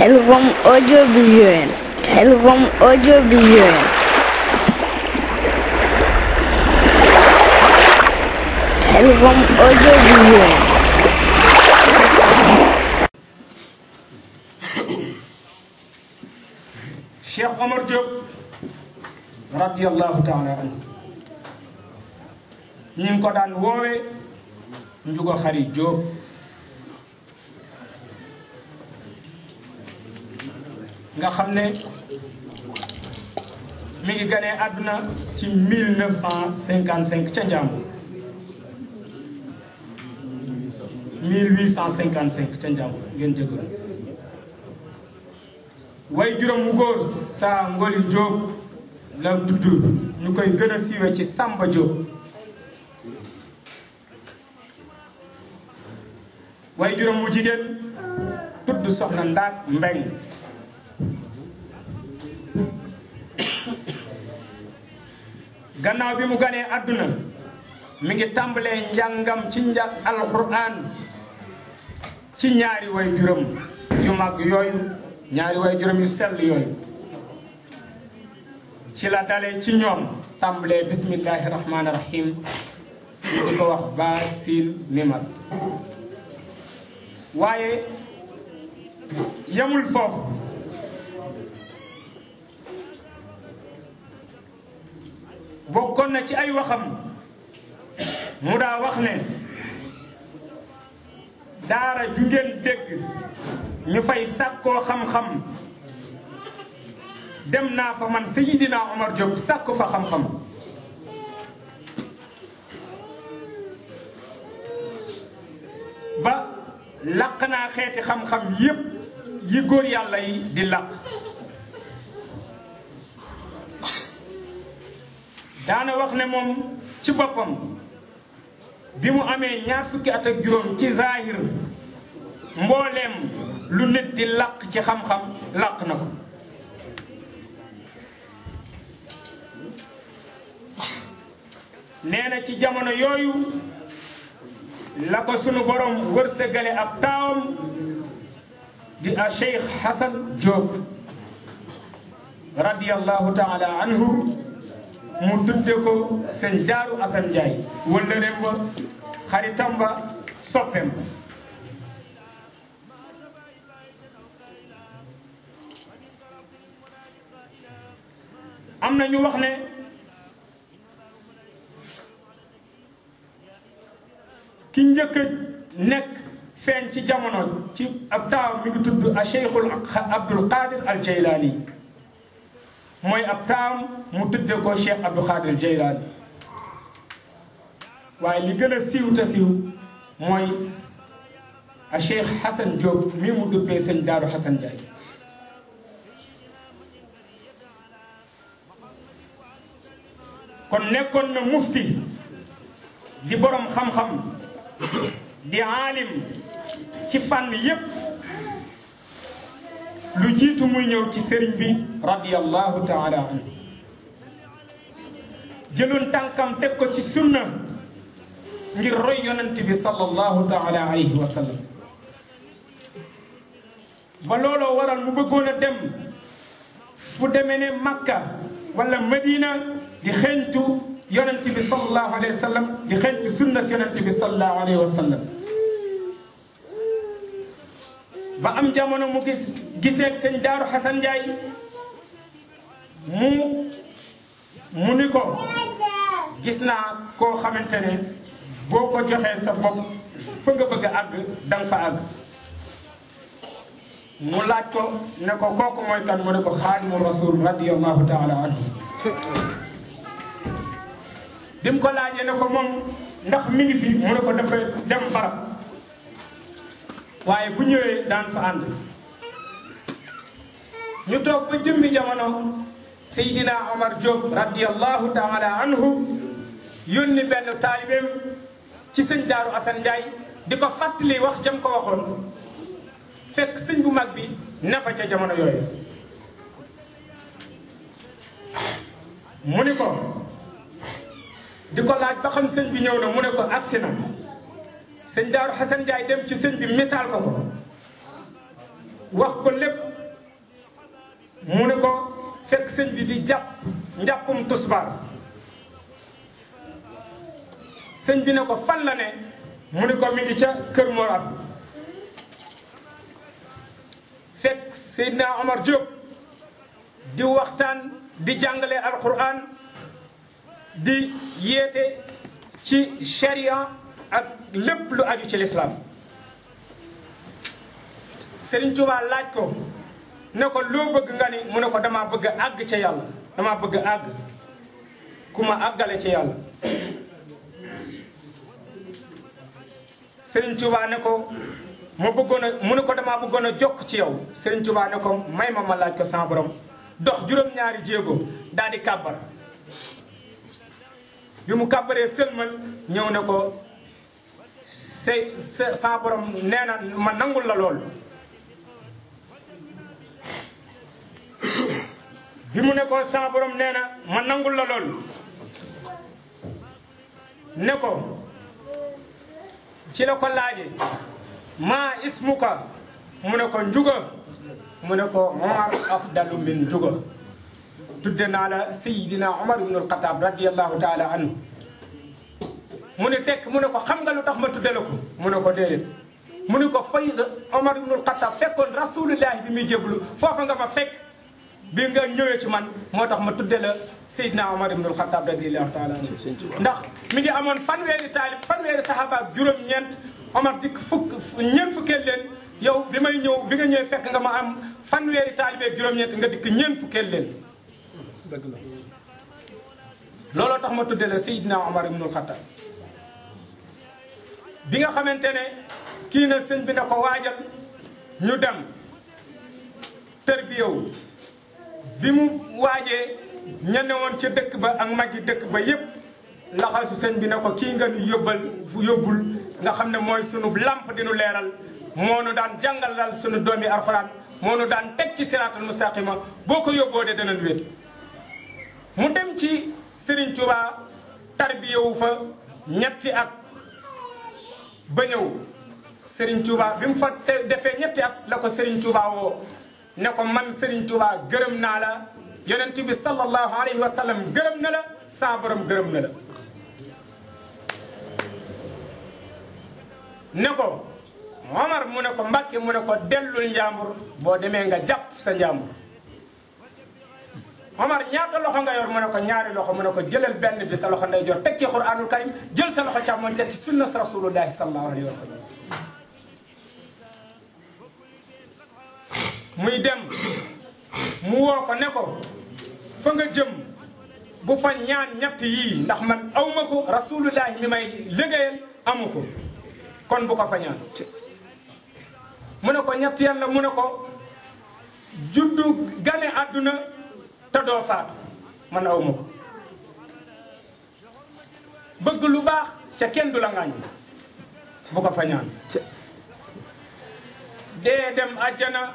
Elvom audiovisuel. Elvom audiovisuel. Elvom audiovisuel. Cheikh Omar Diop radiyallahu taala anhu ñi ngi ko daan woowe Njugo Xari Diop nga xam ne mi ngi ganee àdduna ci 1955 ca Njàmbur 1855 ca Njàmbur ngeen jëggal way juróom mu góor saa Ngoli Diop la tudd ñu koy gën a siiwe ci Samba Diop way juróom mu jigéen tudd Soxna Ndaak Mbeng gannaaw bi mu ganee àdduna mi ngi tàmbalee njàngam ci njàng alxuraan ci ñaari way juróom yu mag yooyu ñaari way juróom yu sell yooyu ci la dalee ci ñoom tàmbalee bismillahi rahmaani rahim ñu di ko wax ba siin mimar waaye yamul foofu bokkoon na ci ay waxam mu daa wax ne daara ju ngeen dégg ñu fay sàkkoo xam-xam dem naa fa man Seydina Omar Diop sàkku fa xam-xam ba làq naa xeeti xam-xam yépp yi góor yàlla yi di làq daana wax ne moom ci boppam bi mu amee ñaar fukki at ak juróom ci zahir mbooleem lu nit di làq ci xam-xam làq na ko nee na ci jamono yooyu la ko sunu borom wërsëgale ab taawam di a Cheikh Hassan Diop radiyallahu taala anhu mu tudde ko sëñ Daaru Asan Njaay wala rem ba xaritam ba soppem ba am na ñu wax ne ki njëkk a nekk feeñ ci jamono ci ab taaw mi ngi tudd a Cheikhul Abdul Qadir al Jaylaani mooy ab taam mu tudde ko Cheikh Abdul Qadir Jaylaani waaye li gën a siiw te siiw mooy a Cheikh Hassan Diop mi mu duppee sëñ Daaru Hassan Njaay kon nekkoon na mufti di borom xam-xam di aalim ci fànn yépp lu jiitu muy ñëw ci sëriñ bi radiyallahu taala anhu jëloon tànkam teg ko ci sunna ngir roy yonent bi sallallahu taala alayhi wa sallam ba looloo waral mu bëggoon a dem fu demee ne Makka wala Madina di xeeñtu yonent bi sallallahu alayhi wa sallam di xeeñtu sunna si yonent bi sallallahu alayhi wa sallam ba am jamono mu giseeg sëñ Daaru Hassan Njaay mu ni ko gis naa koo xamante ne boo ko joxee sa bopp fa nga bëgg a àgg danga fa àgg mu laaj ko ne ko kooku mooy kan mu ne ko Xaadimu Rasuul radiyallahu taala anhu bi mu ko laajee ne ko moom ndax mi ngi fi mu ne ko dafa dem barab waaye bu ñëwee daan fa ànd ñu toog ba jëmmi jamono Seydina Omar Diop radiyallahu taala anhu yónni benn taalibeem ci sëñ Daaru Asan Njaay di ko fàttali wax jëm ko waxoon fekk sëñ bu mag bi ne fa ca jamono yooyu mu ni ko di ko laaj ba xam sëñ bi ñëw na mu ne ko agsi na sëñ Daaru Hassan Njaay dem ci sëñ bi misaal ko ko wax ko lépp mu ne ko fekk sëñ bi di jàpp njàppum tusbaar sëñ bi ne ko fan la ne mu ne ko mi ngi ca kër Mor Abdou fekk Seydina Omar Diop di waxtaan di jàngale alquran di yeete ci sharia ak lépp lu aju ci lislaam Serigne Touba laaj ko ne ko loo bëgg nga ni mu ne ko damaa bëgg a àgg ca yàlla damaa bëgg a àgg ku ma àggale ca yàlla Serigne Touba ne ko ma bëggoon a mu ne ko damaa bëggoon a jokk ci yow Serigne Touba ne ko may ma laaj ko sama borom dox juróom-ñaari jéego daal di kàbbar bi mu kàbbaree sëlmal ñëw ne ko sa borom nee na ma nangul la lool bi mu ne ko sa borom nee na ma nangul la lool ne ko ci la ko laaje maa ismuka mu ne ko njuga mu ne ko Omar afdalu min njuga tudde naa la Seydina Omar ibn al-Khattab radiyallahu taala anhu mu ne tekk mu ne ko xam nga lu tax ma tudde la ko mu ne ko déedéet mu ne ko fay Omar ibn al-Khattab fekkoon rasulullahi bi muy jéblu foofa nga ma fekk bi nga ñëwee ci man moo tax ma tudde la Seydina Omar ibn al-Khattab radiyallahu taala anhu ndax mi ngi amoon fanweeri taalib fanweeri sahaba ak juróom-ñeent Omar dikk ñeent fukkeel leen yow bi may ñëw bi nga ñëwee fekk nga ma am fanweeri taalibe ak juróom-ñeent nga dikk ñeent fukkeel leen dëgg la looloo tax ma tudde la Seydina Omar ibn al-Khattab bi nga xamante ne kii na sëñ bi na ko waajal ñu dem tërbiyewu bi mu waajee ña ne woon ca dëkk ba ak mag yi dëkk ba yépp laxasu sëñ bi ne ko kii nga nu yóbbul nga xam ne mooy sunu lamp di nu leeral moo nu daan jàngalal sunu doomi alxuraan moo nu daan teg ci siraatul mustaqima boo ko yóbboo de danañ wét mu dem ci Serigne Touba tarbiyewu fa ñetti at ba ñëw Serigne Touba bi mu fa defee ñetti at la ko Serigne Touba woo ne ko man Serigne Touba gërëm naa la yonent bi sallallahu alayhi wa sallam gërëm na la saa borom gërëm na la ne ko Omar mu ne ko Mbàkke mu ne ko dellul njàmbur boo demee nga jàpp sa njàmbur Omar ñaata loxo nga yor mu ne ko ñaari loxo mu ne ko jëlal benn bi sa loxo ndeyjoor teg ci Qur'anul Karim jël sa loxo càmmoñ teg ci sunna rasulullahi sallallahu alayhi wa sallam muy dem mu woo ko ne ko fa nga jëm bu fa ñaan ñett yii ndax man awma ko rasulullahi mi may liggéeyal amu ko kon bu ko fa ñaan mu ne ko ñett yàlla mu ne ko juddu gane àdduna te doo faatu man awma ko bëgg lu baax ca kenn du la ngaañ bu ko fa ñaan dee dem àjjana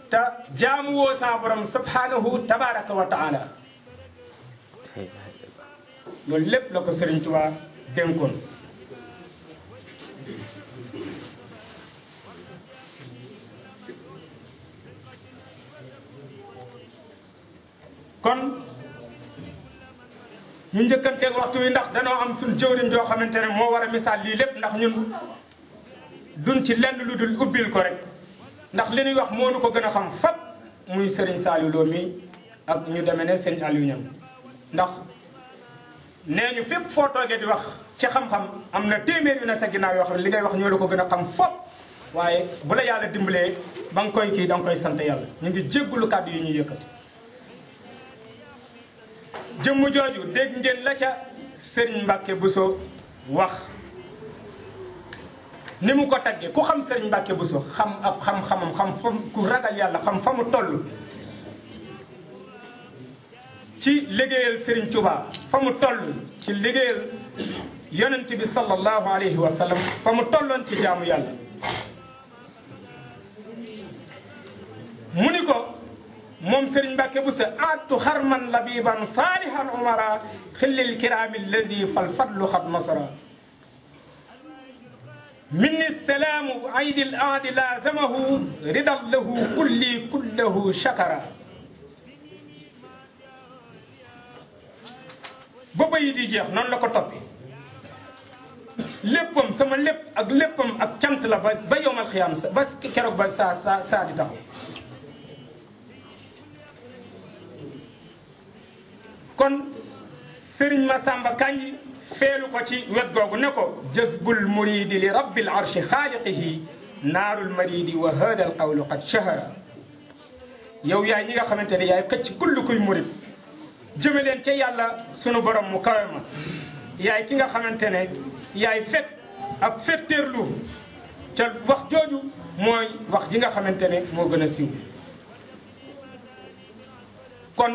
te jaamu woo sa borom subhanahu tabaraka wa taala loolu lépp la ko Serigne Touba dénkoon kon ñu njëkkanteeg waxtu wi ndax danoo am suñ jëwriñ joo xamante ne moo war a misaal lii lépp ndax ñun duñ ci lenn lu dul ubbil ko rek ndax li ñuy wax moo nu ko gën a xam fap muy Serigne Saliou Lo mi ak ñu demee ne Serigne Aliou Niang ndax nee ñu fépp foo toogee di wax ci xam-xam am na téeméer yu ne sa ginnaaw yoo xam ne li ngay wax ñoo la ko gën a xam fop waaye bu la yàlla dimbalee ba nga koy kii da nga koy sant yàlla ñu ngi jéggulu kàddu yi ñuy yëkkati jëmm jooju dégg ngeen la ca Serigne Mbacke Bousso wax ni mu ko taggee ku xam Serigne Mbacke Bousso xam ab xam-xamam xam fa ku ragal yàlla xam fa mu toll ci liggéeyal Serigne Touba fa mu toll ci liggéeyal yonent bi sallallahu alayhi wa sallam fa mu tolloon ci jaamu yàlla mu ni ko moom Serigne Mbacke Bousso aatu xarman labiban saalihan umara xillil kiraami allazi fal fadlu xad nasara minni salaamu aydil aadi laazamahu ridal lahu kulli kullahu shakara ba bayit yi jeex noonu la ko toppi léppam sama lépp ak léppam ak cant la ba yowmal xiyaam ba keroog ba saa di taxaw kon Sëriñ Masamba Kanji feelu ko ci wet googu ne ko jazbul muridi li rabbil arshi xaaliqihi naarul maridi wa hada al qawlu qad shahara yow yaay ñi nga xamante ne yaay xëcc kull kuy murid jëme leen ca yàlla sunu borom mu kawe ma yaay ki nga xamante ne yaay fet ab fetteerlu te wax jooju mooy wax ji nga xamante ne moo gën a siiw kon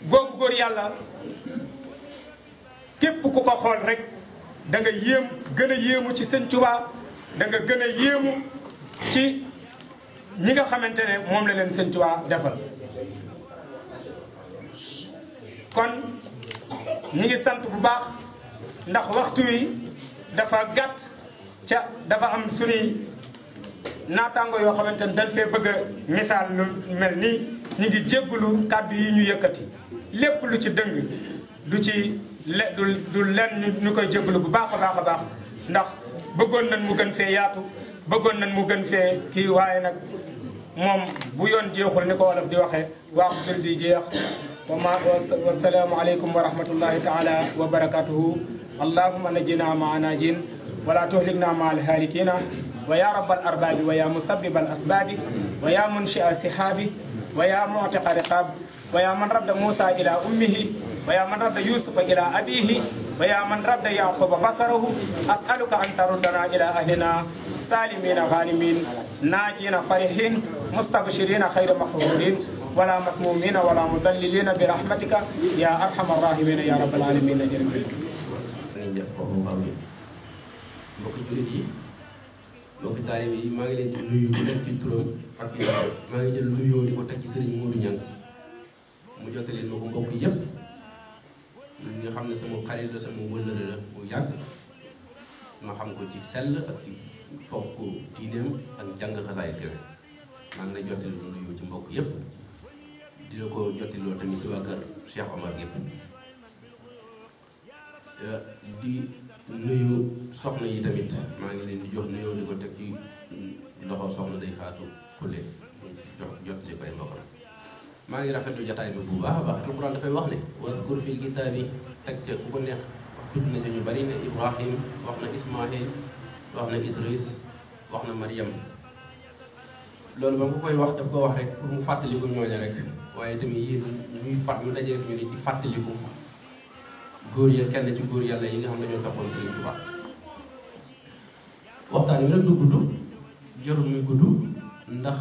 googu góor yàlla képp ku ko xool rek da nga gën a yéemu ci Sëñ Tuubaa da nga gën a yéemu ci ñi nga xamante ne moom la leen Sëñ Tuubaa defal kon ñi ngi sant bu baax ndax waxtu wi dafa gàtt ca dafa am suñuy naataango yoo xamante ne dañ fee bëgg a misaal lu mel nii ñu ngi jéggulu kàddu yi ñu yëkkati lépp lu ci dëng du leen ñu koy jéggulu bu baax a baax a baax ndax bëggoon nañ mu gën fee yaatu bëggoon nañ mu gën fee kii waaye nag moom bu yoon jeexul ni ko wolof di waxee waaxu sul di jeex wasalaamu aleykum wa rahmatullahi taala wa barakatuhu allahuma najina maa najin wala tuhlikna maa alhalikina wa ya rabbal arbabi wa ya musabbibal asbabi wa ya munshia sihaabi wa ya mu'tiqa riqab wa ya man radda musa ila ummihi wa ya man radda yusufa ila abihi wa ya man radda yaquba basarahu as'aluka an taruddana ila ahlina salimina ghanimin najina farihin mustabshirina khayra maqhurin wala masmumina wala mudallilina bi rahmatika ya arhamar rahimin ya rabbal alamin mbokki jullit yi mbokki taalibe yi maa ngi leen di nuyu ku nekk ci turam ak isaam maa ngi jël nuyoo di ko teg ci Serigne Modou Niang mu jottali ma ko mbokk yépp ñi nga xam ne sama xarit la sama wëllëre la mu yàgg ma xam ko ci sell ak ci fonk diineem ak jàng xasaay kër maa ngi lay jottali nuyoo ci mbokk yépp dina ko jottiloo tamit ci waa kër Cheikh Omar yépp di nuyu soxna yi tamit maa ngi leen di jox nuyoo di ko teg ci loxo soxna day faatu kulle jottali ko ay mbokkam maa ngi rafetlu jataay bi bu baax a baax alquran dafay wax ne wadkur fil kitaabi teg ca ku ko neex tudd na ca ñu bari ne Ibrahim wax na Ismaahil wax na Idris wax na Maryam loolu ba mu koy wax daf ko wax rek pour mu fàttaliku ñooña rek waaye tamit yéen ñu dajee ñu ni di fàttaliku góor ya kenn ci góor yàlla yi nga xam ne ñoo toppoon Serigne Touba waxtaan wi nag du gudd jarul muy gudd ndax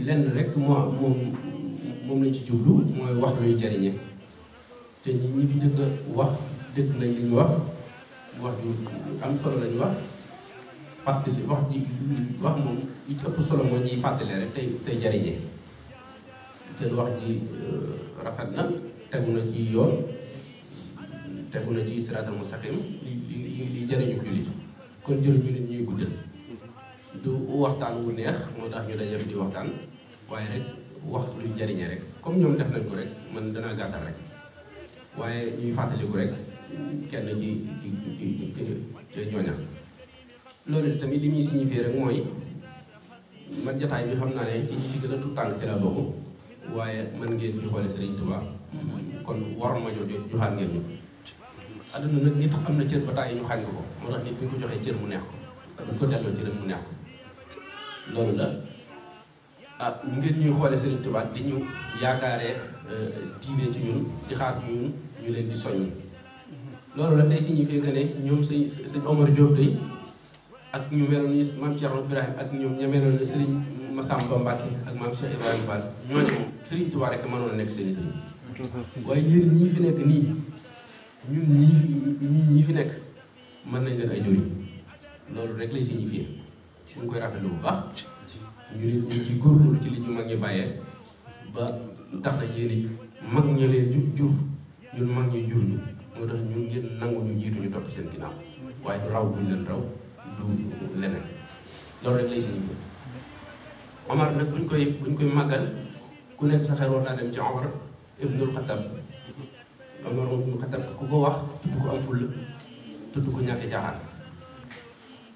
lenn rek moom lañ ci jublu mooy wax luy jariñe te ñi fi njëkk a wax dëgg nañ li ñu wax ju am solo lañu wax fàttali wax moom li ci ëpp solo moo ñuy fàttalee rek tey jariñe seen wax ji rafet na tegu na ci yoon tegu na ci siraatal mustaqim li jariñu jullit kon jëriñu nit ñuy guddal du waxtaan wu neex moo tax ñu daje di waxtaan waaye rek wax luy jariñe rek comme ñoom def nañ ko rek man danaa gàttal rek waaye ñuy fàttaliku rek kenn ci ñooña loolu tamit li muy signifié rek mooy man jataay bi xam naa ne ci ñi fi gën a tuut tànk ci la bokk waaye man ngeen fi xoole Serigne Touba kon war ma joxaat ngeen ñu adduna nag nit am na cër ba taay ñu xañ ko moo tax nit bu ñu ko joxee cër mu neex ko bu ñu ko delloo cër mu neex ko loolu la ngeen ñuy xoole Serigne Touba di ñu yaakaaree diine ci ñun di xaar ci ñun ñu leen di soññi loolu la day signifié que ne ñoom sëñ Omar Diop day ak ñu meloon ni maam Cheikh Ibrahim ak ñoom ña meloon ni Serigne Massamba Mbacke ak maam Cheikh Ibrahima Fall ñooñu moom Serigne Touba rek mënoon a nekk seen i sëriñ waaye yéen ñii fi nekk nii ñun ñii fi nekk mën nañ leen ay jëriñ loolu rek lay signifié ñu ngi koy rafetlu bu baax ñu ci góorgóorlu ci li ñu mag ñi bàyyee ba tax na yéen mag ñi leen jur ñun mag ñi jur ñu moo tax ñun ngeen nangu ñu jiitu ñu topp seen ginnaaw waaye du raw buñ leen raw du leneen loolu rek lay signifié. Omar nag buñ koy màggal ku nekk sa xel war naa dem ci Omar ibnul Xattaab. Omar ibnul Xattaab ku ko wax tudd ko am fulla tudd ko ñàkk jaaxaan.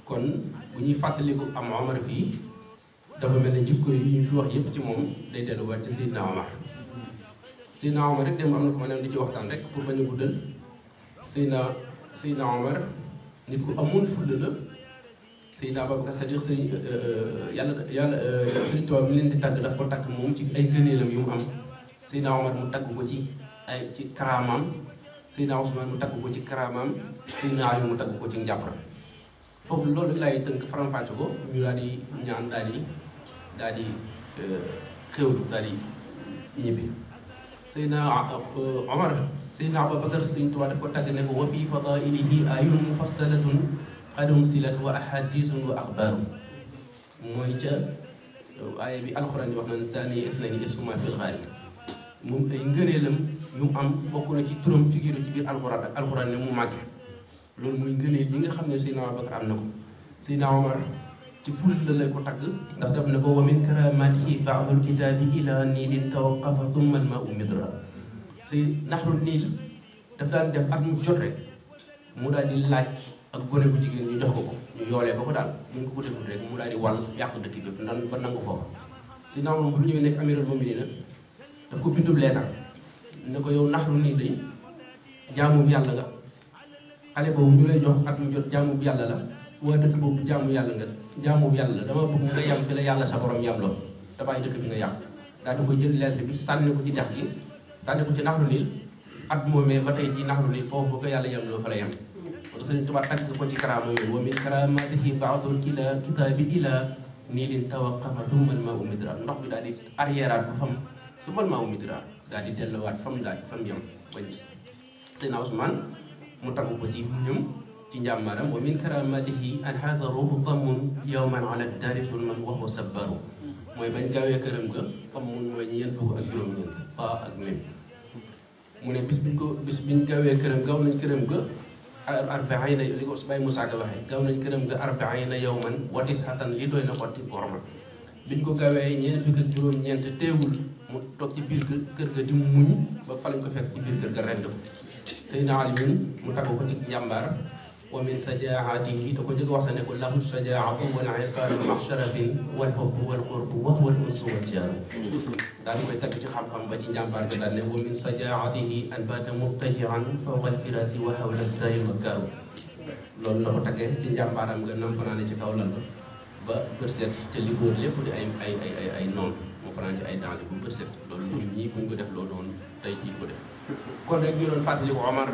kon bu ñuy fàttaliku am Omar fii dafa mel ne jikko yi ñu fi wax yépp ci moom day delluwaat ci Seydina Omar. Seydina Omar rek dem am na ko ma ne di ci waxtaan rek pour bañ a guddal. Seydina Omar nit ku amoon fulla la. Seydina Ababacar Sadiq Sëriñ Tuubaa mi leen di tàgg daf ko tàgg moom ci ay gëneelam yu mu am. Seydina Omar mu tàgg ko ci karaamaam. Seydina Ousmane mu tàgg ko ci karaamaam. Seydina Ali mu tàgg ko ci njàppara. foofu loolu laay tënk faram-fàcce ko ñu daal di ñaan daal di xewlu daal di ñibbi. Seydina Omar Seydina Ababacar Sëriñ Tuubaa daf ko tàgg ne ko wa fi fadailihi ayun mufassalatun qad umsilat wa ahadisun wa axbaaru mooy ca aaya bi alxuraan di wax naan saani isnayni isuma fil xaari moom ay ngëneelam yu mu am bokk na ci turam figure ci biir alxuraan ne mu màgge loolu muy ngëneel yi nga xam ne Seydina Ababacar am na ko. Seydina Omar ci ful la lay ko tagg ndax def na ko wa min karamatihi baadul kitaabi ila niilin tawaqqafa thumma al maau midra say naxru niil daf daan def at mu jot rek mu daal di laaj ak gone bu jigéen ñu jox ko ñu yoolee ko daal buñ ko deful rek mu daal di wàll yàq dëkk bépp ba nangu foofu. Seydina Omar bu mu ñëwee nekk amirul mu'minin daf ko bindub leetar ne ko yow naxru niil day jaamu yàlla nga. xale boobu ñu lay jox at mu jot jaamu bu yàlla la waa dëkk boobu jaamu yàlla nga jaamu bu yàlla la dama bëgg nga yam fi la yàlla sa borom yam lool te bàyyi dëkk bi nga yàq daal di ko jël lettre bi sànni ko ci dex gi sànni ko ci naxru niil at moomee ba tey ci naxru niil foofu bu ko yàlla yam loo fa la yam. kon Sëriñ Tuubaa tagg ko ci karaama yooyu wa min karamatihi baadul kitaabi ila niilin tawaqqafa thumma al-maa'u midra ndox bi daal di arrièreaat ba fam summa al-maa'u midra daal di delluwaat fam yam bañ Seydina Ousmane mu tagg ko ci muñam ci njàmbaaram wa min karamatihi an xaasaruhu dammun yawman ala daari sulman wa huwa sabbaru mooy bañ gaawee këram ga dammun mooy ñeent fukk ak juróom-ñeent paa ak mem mu ne bis biñ gaawee këram gaaw nañ këram ga arbaina li ko Baye Moussa Ka waxee gaaw nañ këram ga arbaina yawman wa tisatan li doy na ko ti gorma biñ ko gaawee ñeent fukk ak juróom-ñeent teewul mu toog ci biir kër ga di muñ ba fa lañ ko fekk ci biir kër ga rend ko. Seydina Ali mu tagg ko ci njàmbaar wa min sajaatihi da ko jëkk wax sa ne ko lahu sajaatu wal iqaanu ma sharafin wal hubbu wal qurbu wa huwa al unsu wal jaaru daal di koy tagg ci xam-xam ba ci njàmbaar ga daal ne wa min sajaatihi an baata mubtajian fawqa al firasi wa hawla daari makkaaru loolu la ko taggee ci njàmbaaram nga nam fanaane ci kaw lal ba bët set te li ko wër lépp di ay noonu mu fanaan ci ay danger bu bët set loolu ñun ñii buñ ko def loolu noonu tey jii ko def. kon rek ñu doon fàttaliku Omar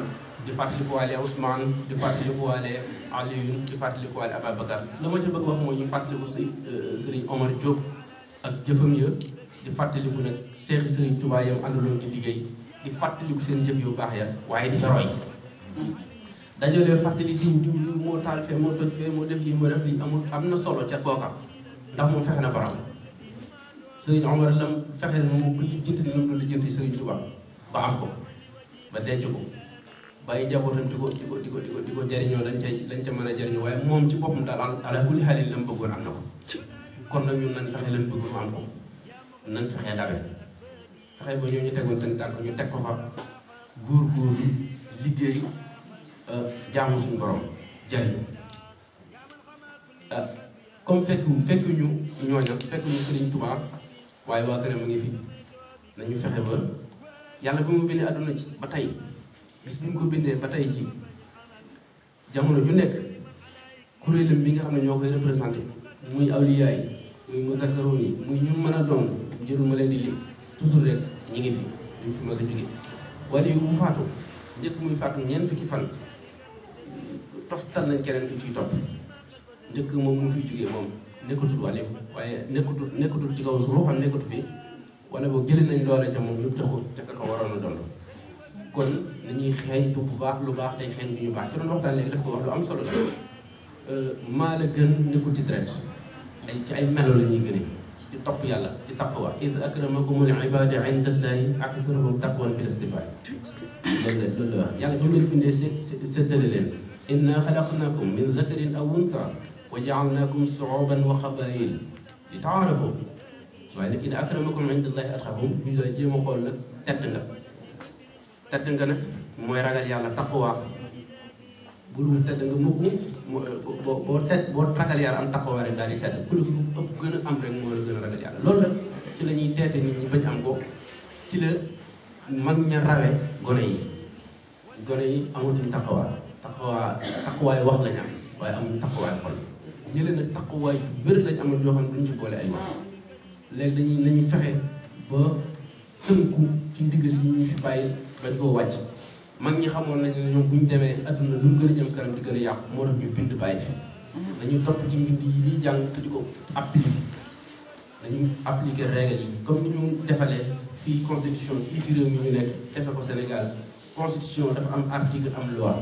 di fàttaliku waale Ousmane di fàttaliku waale Alioune di fàttaliku waale Ababacar la ma ci bëgg wax mooy ñu fàttaliku Serigne Omar Diop ak jëfam ya di fàttaliku nag Cheikh Serigne Touba yam àndaloon di liggéey di fàttaliku seen jëf yu baax ya waaye di fa roy dajalee fàttali diw moo taal fee moo toj fee moo def lii moo def lii am na solo ca kooka ndax moom fexe na borom Serigne Omar lam fexe na mu lijjanti ni mu lijjanti Serigne Touba ba am ko ba denc ko bàyyi njabootam di ko jariñoo lañ ca mën a jariñoo waaye moom ci boppam daal ala kulli xaalin la mu bëggoon am na ko kon nag ñun nañ fexe lan bëgg mu am ko nañ fexee dabe fexe ba ñoo ñu tegoon seen tànk ñu teg ko fa góor-góorlu liggéey jaamu suñu borom jariñu comme fekk ñu ñooña fekk ñu Serigne Touba waaye waa këram a ngi fi nañu fexe ba yàlla bi mu bindee àdduna ci ba tey bis bi mu ko bindee ba tey ci jamono ju nekk kuréelam bi nga xam ne ñoo koy représenté muy awliya yi muy muzakkaroon yi muy ñu mën a doon jërul ma leen di lim toujours rek ñi ngi fi duñ fi mas a jóge wala yu bu faatu njëkk muy faatu ñeent fukki fan toftal nañ keneen ki ciy topp njëkk moom mu fiy jógee moom nekkatul wàll waaye nekkatul ci kaw su ruuxam nekkatu fi wala boog jëlee nañ doole ca moom ñu jox ko ca ka waroon a doon kon nañuy xeeñtu bu baax lu baax tey xeeñ bi ñu baax ci doon waxtaan léegi daf ko wax lu am solo la maa la gën nekkul ci deret ci ay melo la ñuy gëne ci topp yàlla ci taqwa id akramakumul ibadi inda allahi aktharuhum taqwan bil istifaay loolu la wax yàlla ñu leen bindee séddale leen inna xalaqnakum min zakarin aw unsa wa ja'alnaakum shu'uban wa qabaa'il li ta'aarafu waaye nag inna akramakum indallahi atqaakum ñu doon jéem a xool nag tedd nga nag mooy ragal yàlla taqwa bul tedd nga mukk boo ragal yàlla am taqwa rek daal di tedd ku la ëpp gën a am rek moo la gën a ragal yàlla loolu nag ci la ñuy teete nit ñi bañ am ko ci la mag ña rawe gone yi amatuñ taqawaay wax lañ am waaye amuñ taqawaay xol ñële nag taqawaay wér lañ amal yoo xam ne duñ ci boole ay wax léegi nañu fexe ba tënku ci ndigal yi ñu fi bàyyi bañ koo wàcc mag ñi xamoon nañ ne ñoom bu ñu demee adduna lu mu gën a jëm kanam di gën a yàqu moo tax ñu bind bàyyi fi dañu topp ci mbind yi ñuy jàng te di ko appliquer dañu appliquer règle yi comme ni ñu defalee fii constitution fii ci réew mi ñu nekk defe ko Sénégal constitution dafa am article am loi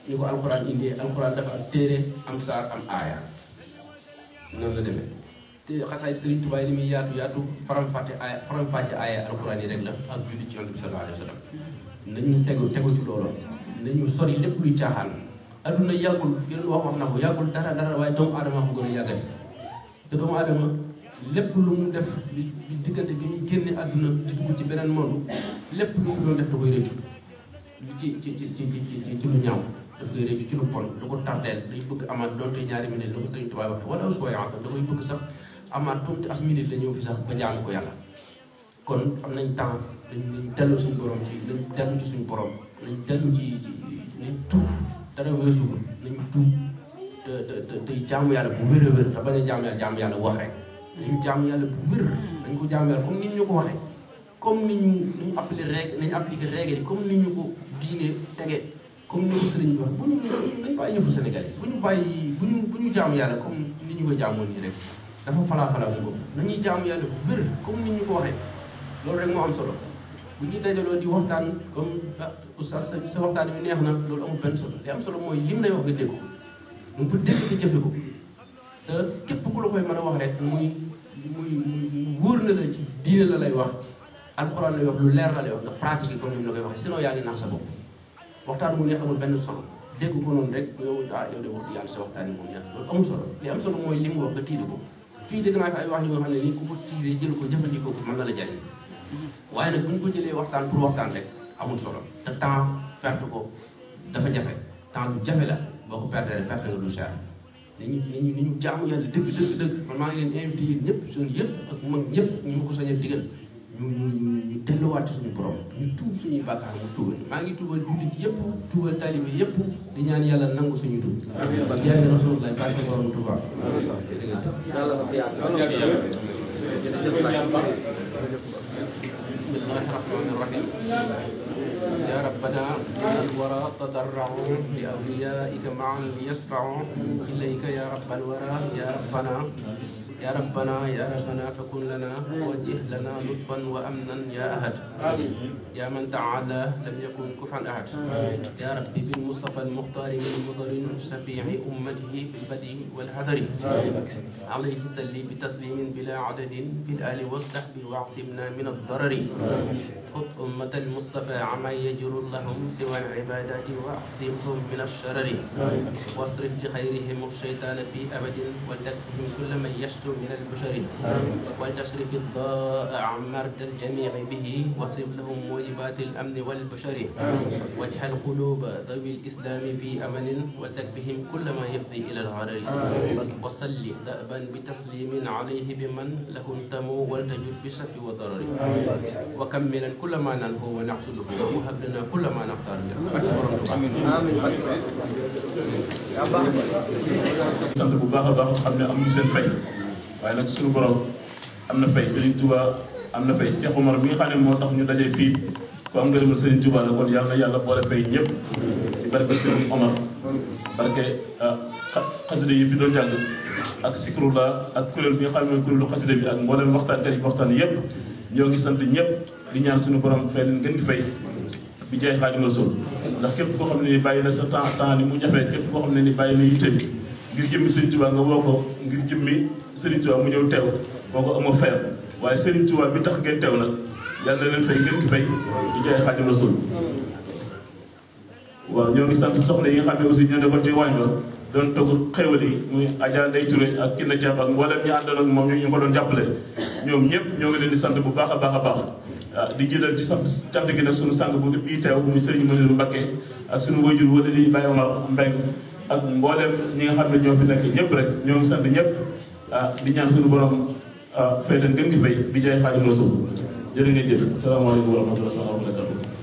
ñu ko alxuraan indee alxuraan dafa am téere am saar am aaya noonu la demee te xasaayid Sëriñ Tuubaa li muy yaatu faram-fàcce aaya alxuraan yi rek la ak julli ci Yonent bi sallallahu alayhi wa sallam nañu tegu ci loolu nañu sori lépp luy caaxaan adduna yàggul yeneen wax na ko yàggul dara waaye doomu aadama ko gën a yàggati te doomu aadama lépp lu mu def bi diggante bi muy génne adduna di dugg ci beneen monde lépp lu mu doon def da koy réccu ci lu ñaaw daf koy réccu ci lu pon da ko tardeel day bëgg amaat doonte ñaari minute la ko Sëriñ Tuubaa wax wala uswa da koy bëgg sax amaat tuuti as minute la ñëw fi sax ba jaamu ko yàlla kon am nañ temps nañ dellu suñu borom nañ dellu ci suñu borom nañ dellu ci nañ tuub dara weesuwul nañu tuub te jaamu yàlla bu wér a wér te bañ a jaamu yàlla wax rek nañu jaamu yàlla bu wér dañ ko jaamu yàlla comme ni ñu ko waxee comme ni ñu appliqué règle yi comme ni ñu ko diine tege comme ni ko sëriñ bi wax bu ñu nañ bàyyi ñëfu Sénégal yi bu ñu jaamu yàlla comme ni ñu ko jaamoon nii rek dafa falaa bu ko nañuy jaamu yàlla bu wér comme ni ñu ko waxee loolu rek moo am solo bu ñu dajaloo di waxtaan comme oustaz sa waxtaan bi neex na loolu amul benn solo li am solo mooy lim lay wax nga dégg ko mu ko dégg te jëfe ko te képp ku la koy mën a wax rek muy wóor na la ci diine la lay wax alxuraan lay wax lu leer la lay wax nga pratique comme ni mu la koy waxee sinon yaa ngi nax sa bopp waxtaan mu neex amul benn solo dégg ko noonu rek yow de wax yàlla sa waxtaan yi moom neex loolu amul solo li am solo mooy li mu wax nga tiide ko fii dégg naa ko ay wax yu nga xam ne nii ku ko tiidee jël ko jëfandikoo ko mën na la jariñ waaye nag bu ñu ko jëlee waxtaan pour waxtaan rek amul solo te temps perte ko dafa jafe temps lu jafe la boo ko perte rek perte nga lu cher ni ñu jaamu yàlla dëgg man maa ngi leen invité yéen ñëpp jeunes yëpp ak mag ñëpp ñu ma ko sañ a digal ñu delluwaat ci suñu borom ñu tuub suñuy bàkkaar mu tuubal maa ngi tuubal jullit yëpp tuubal taalibe yëpp di ñaan yàlla nangu suñu tuub jaay Rasulullah barke borom Tuuba بسم الله الرحمن الرحيم يا ربنا إن الورى تضرعوا لأوليائك معا ليشفعوا إليك يا رب الورى يا ربنا فكن لنا وجه لنا لطفا وأمنا يا أحد يا من تعالى لم يكن كفوا أحد يا ربي بالمصطفى المختار من مضر شفيع أمته في البدء والحذر عليه سلي بتسليم بلا عدد في الآل والصحب واعصمنا من الضرر خذ أمة المصطفى عما يجر لهم سوى العبادات واعصمهم من الشرر واصرف لخيرهم الشيطان في أبد ولتكفهم كل من يشتم من البشر ولتشرف الضاء عمرت الجميع به واصرف لهم موجبات الأمن والبشر واجعل قلوب ذوي الإسلام في أمن ولتكفهم كل ما يفضي إلى الغرر وصل دأبا بتسليم عليه بمن له انتموا ولتجد بشف وضرر وكملا كل ما ننهو ونحصده وهب لنا كل ما نختار sant bu baax a baax xam ne amuñu seen fay waaye nag suñu borom am na fay Serigne Touba am na fay Cheikh Omar bi nga xam ne moo tax ñu dajee fii ku am ngërëmal Serigne Touba la kon yàlla na yàlla boole fay ñëpp ci barke Serigne Omar barke xasida yi fi doon jàng ak sikrullah ak kuréel bi nga xam ne mooy kuréelu xasida bi ak mboolem waxtaankat yi waxtaan yëpp ñoo ngi sant ñëpp di ñaan suñu borom fay leen ngeen di fay bi jaay Xaadimu Rasuul ndax képp koo xam ne ni bàyyi na sa temps ni mu jafee képp koo xam ne ni bàyyi na yitte bi ngir jëmmi Serigne Touba nga woo ko ngir jëmmi Serigne Touba mu ñëw teew boo ko amoo fayal waaye Serigne Touba bi tax ngeen teew nag yàlla na leen fay ngeen di fay di jaay Xaadimu Rasuul waaw ñoo ngi sant soxna yi nga xam ne aussi ñoo nekkoon ci waañ ba doon togg xéwal yi muy Adja Ndeye Touré ak Kine Thiam ak mboolem ñi àndoon ak moom ñu ko doon jàppale ñoom ñëpp ñoo ngi leen di sant bu baax a baax a baax di jëlal ci sant cant gi nag sunu sang bu bii teew muy Serigne Mounirou Mbacké ak sunu wajur wala di Baye Omar Mbengue ak mboolem ñi nga xam ne ñoo fi nekk ñëpp rek ñoo ngi sant ñëpp di ñaan sunu borom fay leen gën gi fay bi jaay Xaadimu Rasuul jërë ngeen jëf asalaamaaleykum wa rahmatullahi wa barakatuh